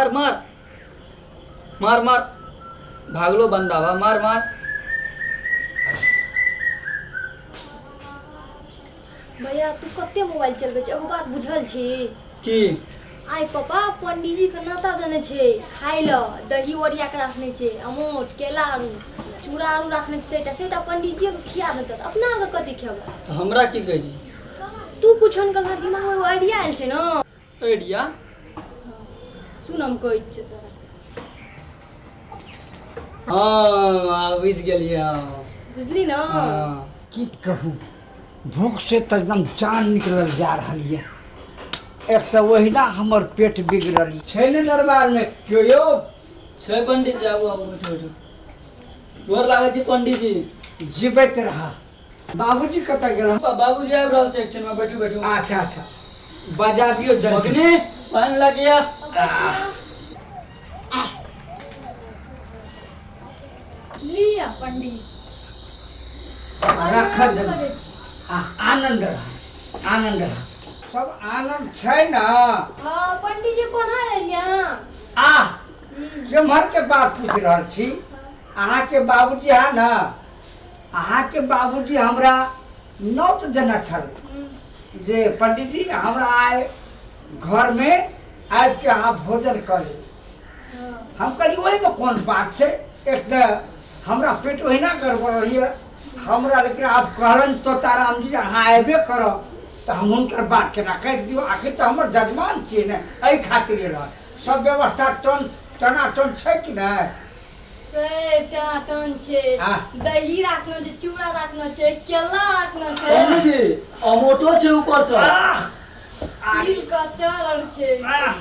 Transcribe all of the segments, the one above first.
मार मार मार मार भागलो बंदा बा मार मार। भैया तू कते मोबाइल चलबै छै, एगो बात बुझल छी? की? आइ पापा पंडीजी के नाता देने छै खाय ल, दही ओरिया के राखने छै, अमोट केला आरू चूड़ा आरू राखने छै, सेटा सेटा पंडीजी के खिया देतै तऽ अपना आर कथी खेबै? तऽ हमरा की कहै छी? तू कुछो नहि करबह, दिमाग में एगो आइडिया आयल छै ने। आइडिया? सुन हम कहै छियौ तोरा। हाँ आब बुझि गेलियै हम। बुझली ने? हाँ। की कहूँ, भूख से तऽ एकदम जान निकलल जा रहल यऽ। एक तऽ ओहिना हमर पेट बिगड़ल छै ने। दरबारमे केओ यौ? छै पंडीजी, आबू आबू, बैठू बैठू। गोर लागै छी पंडीजी। जीबैत रह। बाबूजी कतऽ गेल? बाबूजी आबि रहल छै एक क्षणमे, बैठू बैठू। अच्छा अच्छा, बजा दियौ जल्दी। मगनी पानि लगिया। लिअ पंडीजी। रखल प्रणाम जल्दी। करै छी। आ आनन्द रह, आनन्द रह, सब आनन्द छै ने? हाँ पंडीजी, कोना रहियै अहाँ? आ केम्हर के बात पूछि रहल छी? अहाँके बाबूजी है ने, अहाँके बाबूजी हमरा नौत देने छल जे पंडीजी हमरा आइ घरमे आबिके अहाँ भोजन कऽ लेब। हम कहली ओहिमे कोन बात छै, एक तऽ हमरा पेट ओहिना गड़बड़ रहैए हमरा। लेकिन आब कहलनि तोताराम जी अहाँ अयबे करब तऽ हम हुनकर बात केना काटि दियौ? आखिर तऽ हमर जजमान छियै ने, एहि खातिर एलहुँ। सब व्यवस्था टन टनाटन छै कि नहि? से टनाटन छै। हाँ। दही राखना छै, चूड़ा राखना छै, केला राखना छै। पंडीजी, अमोटो छै ऊपर से। आह तिल कचर आर छै। आह,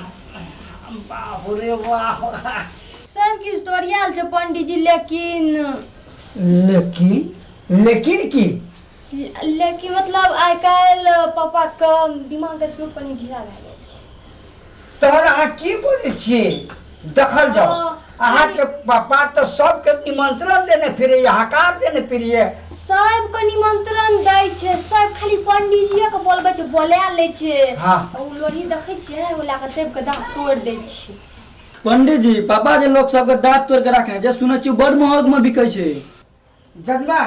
बाप रे बाप। सब किछु तऽ ओरियाल छै पंडीजी, लेकिन लेकिन? लेकिन की? लेकिन मतलब आइ काल्हि पापाके दिमागके स्क्रू कनि ढीला भए गेल छै। तहन अहाँ की बजै छियै? देखल जाओ। हाँ। अहाँके पापा तऽ सबके निमंत्रण देने फिरैए, हकार देने फिरैए। सबके निमंत्रण दै छै, सब खाली पंडीजिए के बोलबै छै, बोला लै छै। हाँ। ओ लोढ़ी देखै छियै, ओ लए कऽ सबके दाँत तोड़ि दै छै। पंडीजी, पापा जे लोक सबके दाँत तोड़ के राखने जे सुनै छी बड़ महग में बिकै छै। जगना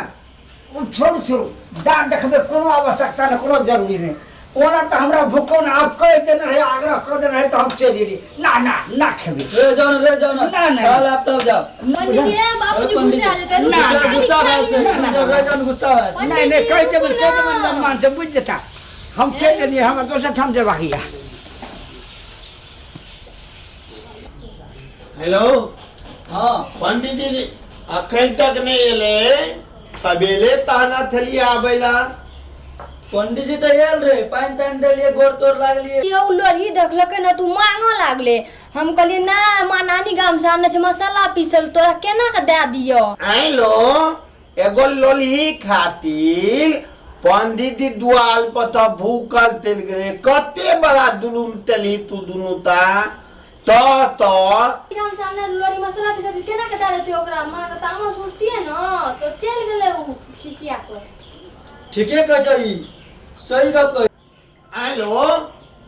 ओ छोड़ू छोड़ू, दाँत देखबै कोनो आवश्यकता नहि, कोनो जरूरी नहि। ओना तऽ हमरा भूखो ने आब कहि देने रहै, आग्रह कऽ देने रहै तऽ हम चलि एली। ना ना ना खेबै। रे जाओ ना, रे जाओ ना। ना, ना। चल आब तब जाओ। पंडीजी ए बाबूजी गुस्सा आ जेतै। ना, गुस्सा ना, गुस्सा भए जेतै, गुस्सा भए जाओ ना, गुस्सा भए जेतै। नहि नहि, कहि देबै, रुकू कहि देबै ना। मान से बुझि जेता। हम चलि गेलियै, हमरा दोसर ठाम जेबाक यऽ। हेलो। हाँ। पंडित जी अखन तक नहीं एले, तबेले ताना थलिए आबेला। पंडित जी तऽ आयल रे, पानि तानि देलियै, गोर तोर लागलियै। यौ लोढ़ी देखलकै ने तू मांगऽ लागले। हम कहलियै ना, माँ नानी गाम से आनने छै मसाला पीसल, तोरा केना के दए दियौ? आइलो एगो लोलही खातिर पंडित जी दुआल पर तऽ भूखल चलि गेलै। कते बड़ा दुलुम तेलही तू दुनू ता तऽ तऽ गाम से आनने लोढ़ी मसाला पीसल केना के दए देतियै ओकरा? माँ के तामस उठतियै ने तो चलि गेलै ओ खिसिया कऽ। ठीके कहै छै, ई सही गप कहै। आइलो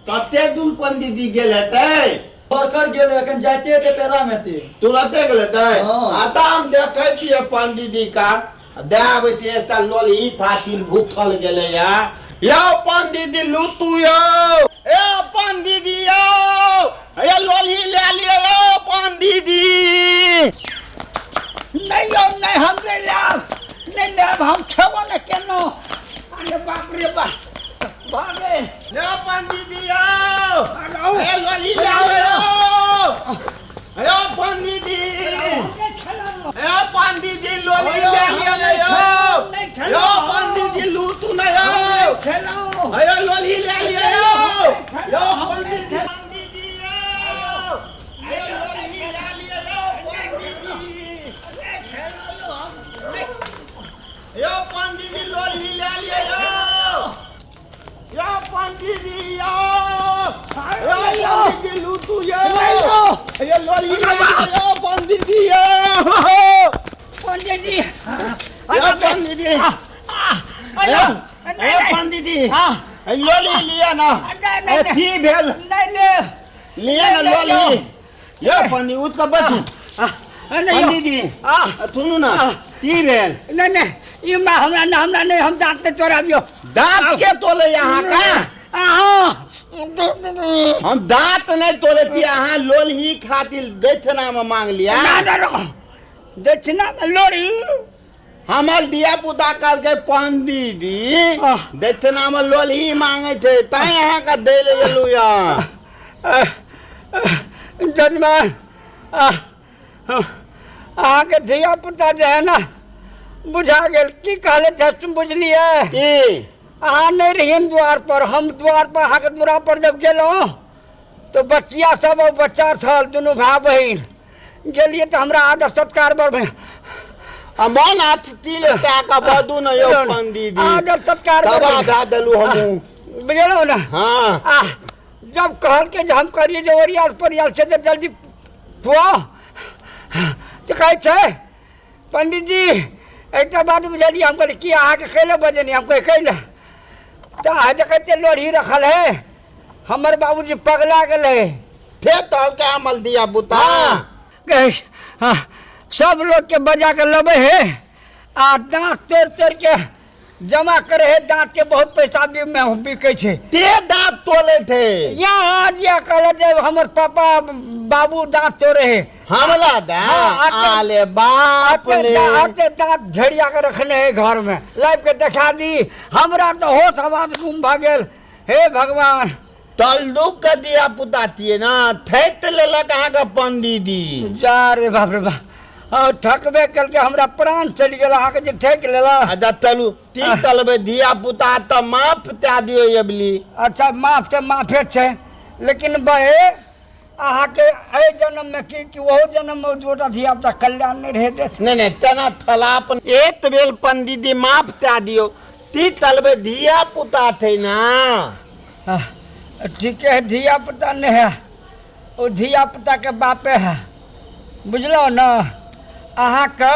कते दूर पंडित जी गेल हेतै? बरखर गेल, एखन जाइते हेतै, पेरा मे हेतै। तुरते गेल हेतै? हाँ। आ तऽ हम देखै छियै पंडित जी का दए आबै छियै एकटा लोलही थातिल भूखल गेलैया। यौ पंडित जी लूतू यौ, ए पंडित जी यौ, हे लोलही लए लिअ यौ पंडित जी। नहि यौ नहि, हम नहि लायब, नहि लायब, हम खेबो नहि केलहुँ। अरे बाप रे बाप, भागे। यौ पंडित जी यौ, हे लोलही लए लिअ यौ, यौ पंडित जी, हे पंडित जी लोलही लए लिअ ने यौ, यौ पंडित जी लूतू ने यौ, हे लोलही लए लिअ यौ, यौ पंडित जी, पंडित जी यौ, हे लोलही लए लिअ यौ पंडित जी, यौ पंडित जी लोलही लए लिअ यौ, यौ पंडित जी यौ, यौ पंडित जी लूतू यौ, ये लोलही लए लिअ यौ पंडित जी यौ, पंडित जी, यौ पंडित जी, यौ ए पंडित जी लोली लिअ ना, अथी भेल। नहि ले। लिअ ना लोली। यौ पंडी उठ कऽ बैठू। नहीं पंडी जी आ। सुनू ने, की भेल? नहीं नहीं, ई माँ हमरा ना, हमरा नहीं, हम दाँत नहीं तोड़ाबियो। दाँत के तोले अहाँ का? अहाँ हम दाँत नहीं तोड़े थी, अहाँ लोलही खातिर दक्षिणा में मांग लिया। ना ना रुको, दक्षिणा में लोरी? हमर धिया पुता कहलकै पंडी जी आह। दक्षिणा में लोलही मांगे थे, तैं अहाँके दै लए गेलहुँ यऽ। जजमान, अहाँके धिया पुता जे है ना, बुझा गेल की कहले छै, बुझलियै? की? अहाँ नहीं रहियन द्वार पर, हम द्वार पर अहाँके दुरा पर जब गेलहुँ तो बच्चिया सब और बच्चा छल दुनू भाय बहिन, गेलियै तऽ हमरा आदर सत्कार बड़ भेल। आ मन अतिथि ले तै कऽ बदू न यौ पंडी जी। आदर सत्कार बड़ तबाह भेल। दए देलहुँ हमहूँ। बुझलहुँ ने? हाँ। आ जब कहलकै जे हम कहलियै जे ओरियाल परियाल छै तऽ जल्दी खुआउ, तऽ कहै छै पंडीजी एकटा बात बुझलियै? हम कहलियै की? अहाँके कैले बजेनी? हम कहै कैले तऽ अहाँ देखै छियै लोढ़ी रखल है, हमर बाबूजी पगला गेलै। थे तहलके हमर धिया पुता। कहै हाँ, सब लोगके बजा के लबै है आ दाँत तोड़ि तोड़ि के जमा करे है, दाँत के बहुत पैसा भी में बिकै छै। ते दाँत तोले थे? यहाँ जे कहल जे हमर पापा बाबू दाँत तोड़े है। हमला दाँत? हाँ, आले बाप रे। आते दाँत झड़िया के रखने है घर में, लाइव के देखा दी। हमरा तो होश आवाज गुम भऽ गेल, हे भगवान। तलदुक के दिया पुता छियै ना, ठैत लेलक अहाँके पंडीजी। जा रे बाप रे बाप, और ठकबे कलके, हमरा प्राण चलि गेल अहाँके जे ठकि लेलक। अच्छा चलू, ती तलबै धिया पुता तऽ माफ दए दियौ एबली। अच्छा माफ तऽ माफे छै, लेकिन बहे अहाँके एहि जन्ममे की कि ओहो जन्ममे दूटा धिया पुता कल्याण नहि रहै देत। नहि नहि, तेना थलाप एक बेर पंडीजी माफ दए दियौ, ती तलबै धिया पुता छै ना। ठीके है, धिया पुता नहि है, ओ धिया पुताके बापे है, बुझलहुँ ने? अहाँके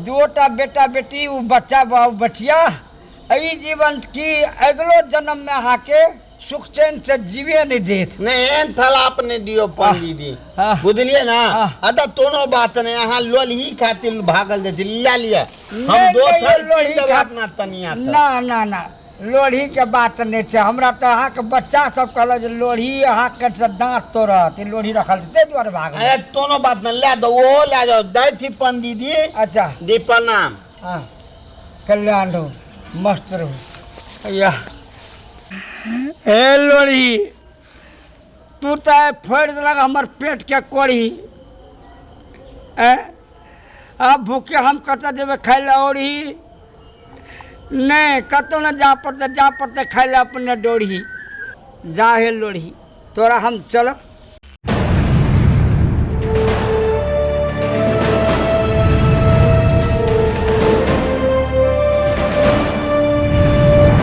दूटा बेटा बेटी, ओ बच्चा बाबू बचिया एहि जीवन की अगिलो जन्ममे अहाँके सुख चैन से जीवे नहि देत। नहि, एहन थलाप नहि दियौ पंडीजी। हाँ। बुझलियै ने? हाँ। अच्छा कोनो बात नहि, अहाँ लोलही खातिर भागल जाइ छी, लए लिअ, हम नहि, दोसर लोलही की देबै अपना तनिया तऽ। ना ना ना, लोढ़ीके बात नहि छै, हमरा तऽ अहाँके बच्चा सब कहलक जे लोढ़ी अहाँके से दाँत तोड़त, ई लोढ़ी रखल छै, ताहि दुआरे भागल। अरे कोनो बात नहि, लए दो, ओहो लए जाओ, दै छी पंडीजी। अच्छा। जी प्रणाम। हाँ, कल्याण रहू, मस्त रहू। या हे लोढ़ी, तू तऽ फोड़ि देलक हमर पेटके कोढ़ी, ऐं आब भूखे हम कतऽ जेबै खाय लए ओढ़ी? नहि कतहु ने जा पड़तै, जा पड़तै खाय लए अपने डोढ़ी। जा हे लोढ़ी, तोरा हम चलऽ।